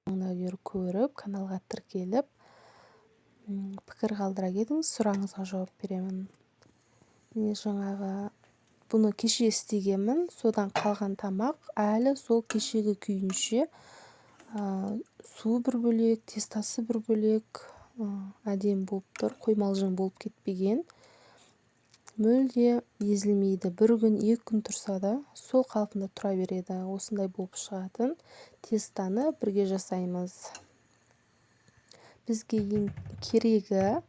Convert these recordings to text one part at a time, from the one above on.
Соңына дейін көріп, каналға тіркеліп, пікір қалдыра кетіңіз, сұрағыңызға жауап беремін. Міне жаңағы бұны кеше істегенмін, содан қалған тамақ әлі сол кешегі күйінше, суы бір бөлек, тестасы бір бөлек, әдемі болып тұр, қоймалжың болып кетпеген. Мүлде езілмейді. Бір күн, екі күн тұрса да сол қалпында тұра береді. Осындай болып шығатын тестаны бірге жасаймыз. Бізге ең керегі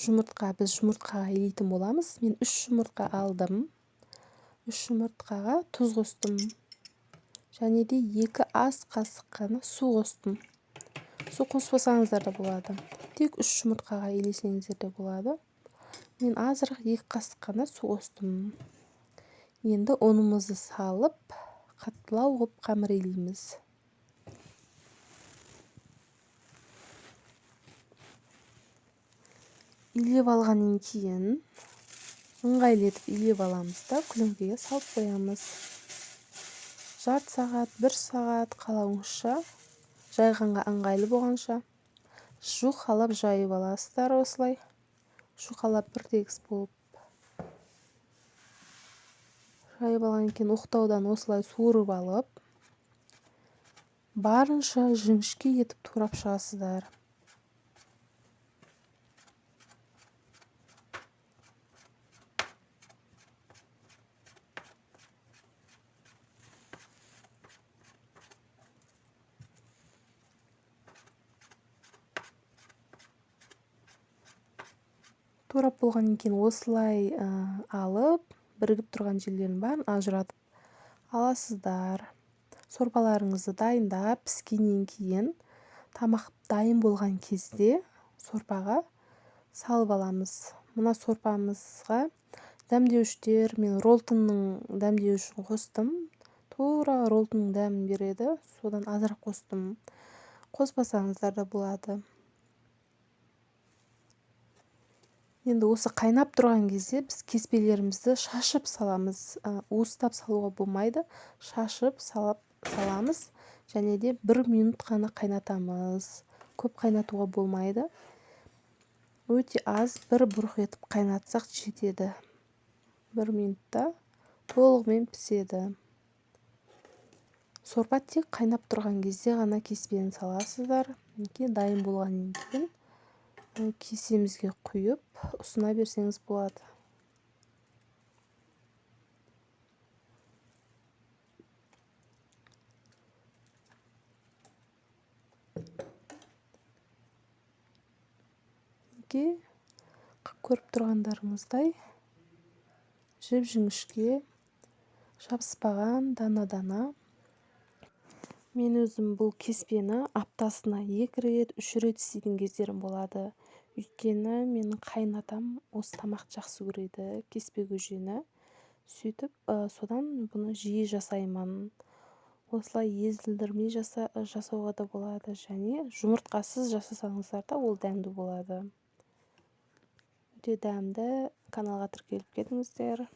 жұмыртқа. Біз жұмыртқаға илейтін боламыз. Мен 3 жұмыртқа алдым. 3 жұмыртқаға тұз қостым. Және де 2 ас қасық қана су қостым. Су қоспасаңыздар да болады. Тек 3 жұмыртқаға илесеңіздер де болады. Мен азырақ 2 қасық қана су қостым. Енді ұнымызды салып, қаттылау қылып қамыр илейміз. Илеп алғаннан кейін ыңғайлы етіп илеп аламыз да күліңкеге салып қоямыз. Жарты сағат, 1 сағат қалауыңызша, жайғанға ыңғайлы болғанша жұқалап жайып аласыздар осылай. Жұқалап бір тегіс болып жайып алғаннан кейін оқтаудан осылай суырып алып, барынша жіңішке етіп турап шығасыздар. Турап болғаннан кейін осылай алып, бірігіп тұрған жерлерін бәрін ажыратып аласыздар. Сорпаларыңызды дайындап, піскеннен кейін, тамақ дайын болған кезде сорпаға салып аламыз. Мына сорпамызға дәмдеуіштер, мен ролтонның дәмдеуішін қостым. Тура ролтонның дәмін береді, содан азырақ қостым. Қоспасаңыздар да болады. Енді осы қайнап тұрған кезде біз кеспелерімізді шашып саламыз. Уыстап салуға болмайды. Шашып саламыз. Және де 1 минут қана қайнатамыз. Көп қайнатуға болмайды. Өте аз бір бұрқ етіп қайнатсақ жетеді. 1 минутта толығымен піседі. Сорпа тек қайнап тұрған кезде ғана кеспені саласыздар. Мінекей дайын болғаннан кейін кесемізге құйып, ұсына берсеңіз болады. Мінекей, көріп тұрғандарыңыздай, жіп-жіңішке, жабыспаған, дана-дана. Мен өзім бұл кеспені аптасына 2 рет, 3 рет істейтін кездерім болады. Өйткені менің қайынатам осы тамақты жақсы көреді, кеспе көжені. Сөйтіп, содан бұны жиі жасаймын. Осылай езілдірмей жасауға да болады, және жұмыртқасыз жасасаңыздар да ол дәмді болады. Өте дәмді. Каналға тіркеліп кетіңіздер.